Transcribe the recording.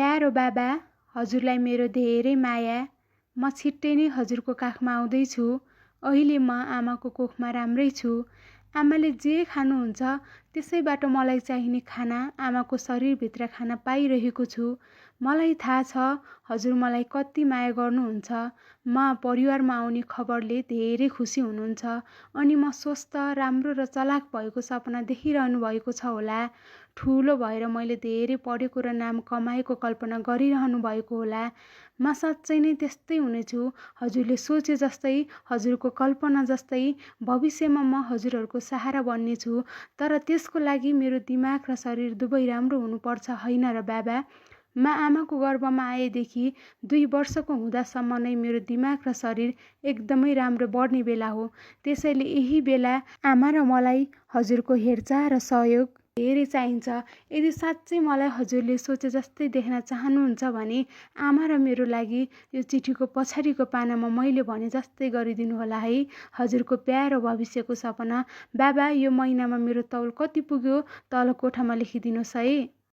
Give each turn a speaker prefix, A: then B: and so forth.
A: प्यारो बाबा, हजुरलाई मेरो धेरै माया। म छिट्टै नै हजुरको काखमा आउँदैछु। अहिले म आमाको कोखमा राम्रै छु। आमाले जे खानुहुन्छ त्यसैबाट मलाई चाहिने खाना आमाको शरीरभित्र खान पाइरहेको छु। मलाई थाहा छ हजुर मलाई कति माया गर्नुहुन्छ। म परिवारमा आउने खबरले धेरै खुसी हुनुहुन्छ। अनि म स्वस्थ, राम्रो र चलाक भएको सपना देखिरहनु भएको छ होला। ठुलो भएर मैले धेरै पढेको र नाम कमाएको कल्पना गरिरहनु भएको होला। म साँच्चै नै त्यस्तै हुनेछु। हजुरले सोचे जस्तै, हजुरको कल्पना जस्तै भविष्यमा म हजुरहरूको सहारा बन्नेछु। तर त्यसको लागि मेरो दिमाग र शरीर दुवै राम्रो हुनुपर्छ, होइन र बाबा? म आमाको गर्भमा आएदेखि 2 वर्षको हुँदासम्म नै मेरो दिमाग र शरीर एकदमै राम्रो बढ्ने बेला हो। त्यसैले यही बेला आमा र मलाई हजुरको हेरचाह र सहयोग धेरै चाहिन्छ। यदि साँच्चै मलाई हजुरले सोचे जस्तै देख्न चाहनुहुन्छ भने आमा र मेरो लागि यो चिठीको पछाडिको पानामा मैले भने जस्तै गरिदिनु होला है। हजुरको प्यारो भविष्यको सपना। बाबा, यो महिनामा मेरो तौल कति पुग्यो तल कोठामा लेखिदिनुहोस् है।